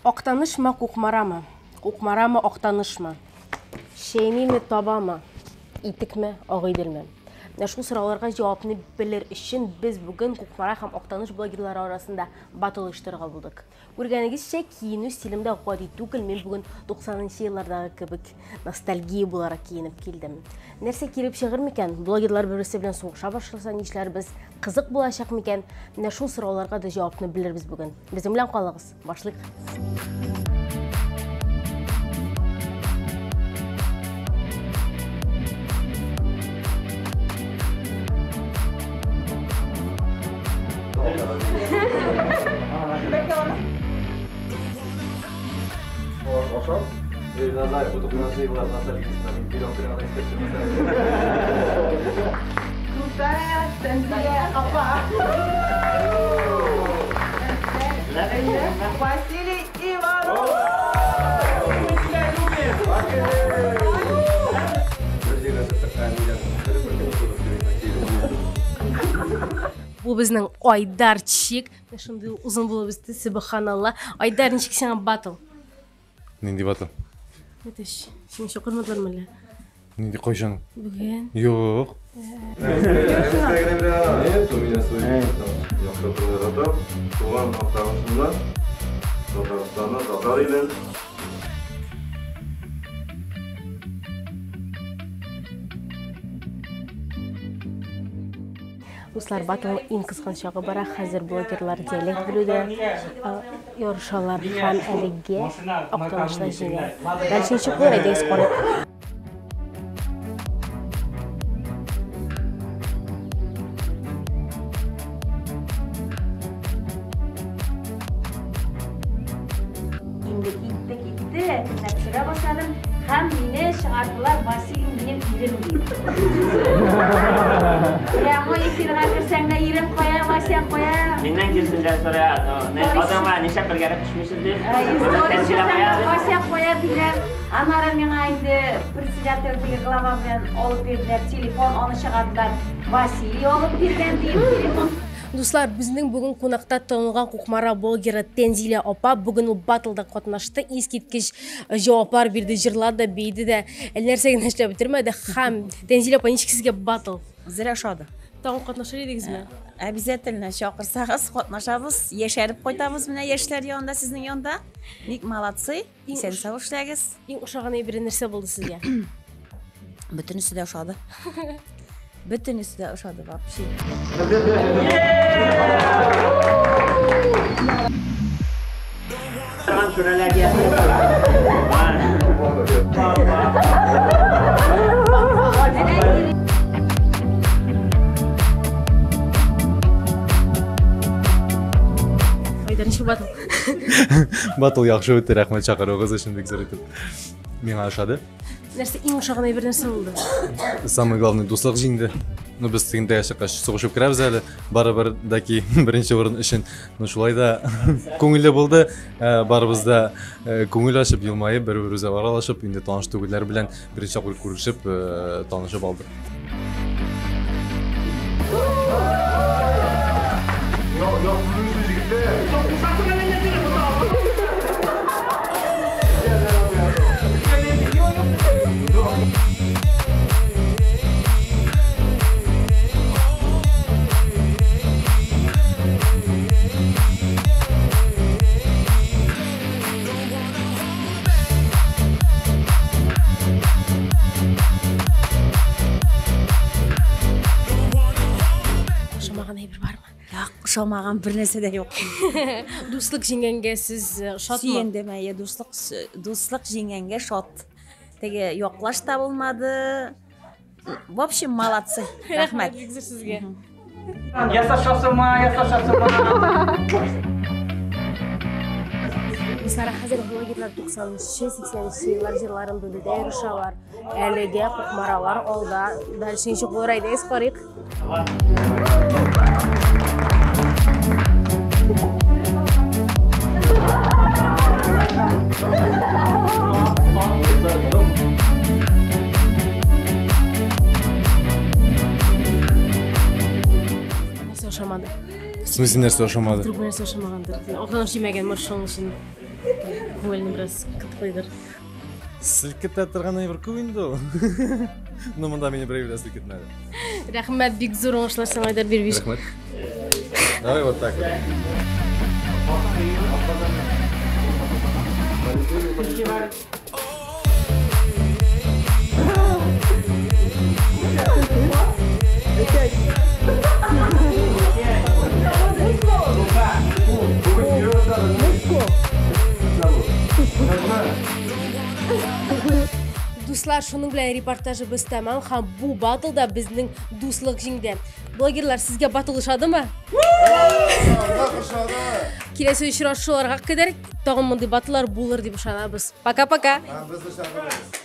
Актанышмы, Кукмарамы? Кукмарамы, Актанышмы? Шәймиме, Табамы? Итекме, Агыйделме? Менә шул сорауларга җавапны белер өчен без бүген Кукмара һәм Актаныш блогерлары арасында батл оештырырга булдык. Күргәнегезчә, киенү стилем дә гади түгел, мин бүген 90 еллардагы кебек ностальгия буларак киенеп килдем. Нәрсә килеп чыгыр микән? Блогерлар бер-берсе белән сугыша башласа нишләрбез? Кызык булачак микән? Менә шул сорауларга да җавапны белербез бүген. Безнең белән калыгыз. Башлыйк. Крутая Танзиля апа. Василий Иванов. Бу безнең Айдарчик. Менә шундый озын булып үсте, сөбханалла. Айдар, ничек сиңа батл? Нинди батл? Әтәч, сине чакырмадылармы әллә? Нинди кайчан? Бүген. Юк. Нет, у меня свои яхшы турында туган Актанышымда, Татарстанны, татар илен. Дуслар, батлның иң кызган чагы бара. Хәзер блогерлар диалект белүдә ярышалар һәм әлегә Актанышлар җиңә. Дальше ничек булыр, әйдәгез карыйк. Инде китте, китте, әкренләп төшерә башладым. Һәм мине чыгардылар, Василий минем ирем дип. Прямой эфирга керсәң дә ирем кая, Вася кая? Миннән киресенчә сорый, адамга нишләп бергәрәк төшмисез дип. История чыксаң да Вася кая диләр. Аннары миңа инде председатель теге глава белән алып бирделәр телефон, аны чыгардылар. Василий алып биргән диеп телефон. Дуслар, безнең бүген кунакта танылган Кукмара блогеры Тәнзилә апа. Бүген ул батлда катнашты, искиткеч җаваплар бирде, җырлады да, биеде дә, әллә нәрсә генә эшләп бетермәде. Һәм Тәнзилә апа, ничек сезгә батл? Зря ошады. Тагын катнашыр идегезме? Обязательно чакырсагыз, катнашабыз, яшәреп кайтабыз менә яшьләр янында, сезнең янда. Бик молодцы, исән сау эшләгез. Иң ошаган әйбере нәрсә булды сезгә? Бөтенесе дә ошады. Бөтенесе дә ошады вообще. Айдар, ничек батл? Батл яхшы үтте, рәхмәт чакыруыгыз өчен бик зур итеп. Миңа ошады. Нәрсә иң ошаган әйбер нәрсә булды? Самое главное, дуслык җиңде. Ну, без тегендә чыккач сугышып керәбез әле. Барыбер даки беренче урын өчен. Ну, шулай да күңелле булды. Барыбыз да күңел ачып, елмаеп, бер-беребезгә аралашып, инде таныш түгелләр белән беренче тапкыр күрешеп, танышып алдык. Ошамаган әйбер бармы? Юк, ошамаган бер нәрсә дә юк. Дуслык җиңгәнгә сез шатмы? Сөендем, әйе, дуслык, дуслык җиңгәнгә шат. Теге яклаш та булмады. В общем, молодцы. Рәхмәт. Бик зур сезгә. Я сошел с ума, я сошел с ума. Дуслар, хәзер блогерлар 90-нчы, 80-нче еллар җырларын белүдә ярышалар. Әлегә Кукмаралар алда. Дальше ничек булыр, әйдәгез карыйк. Нәрсә ошамады? В смысле нәрсә ошамады? Бер нәрсә ошамагандыр. Актаныш җимәгән, может, шуның өчен. Күңелне бераз кытыклыйдыр. Селкетә торган әйбер күп инде ул. Но монда мине берәү дә селкетмәде. Рәхмәт, бик зур уңышлар сиңа, Айдар Бирбиш. Рәхмәт. Давай вот так вот. Дуслар, шуның белән репортажыбыз тәмам һәм бу батлда безнең дуслык җиңде. Блогерлар, сезгә батл ошадымы? Киләсе очрашуларга кадәр тагын мондый батллар булыр дип ышанабыз. Пока-пока. Без ышанабыз.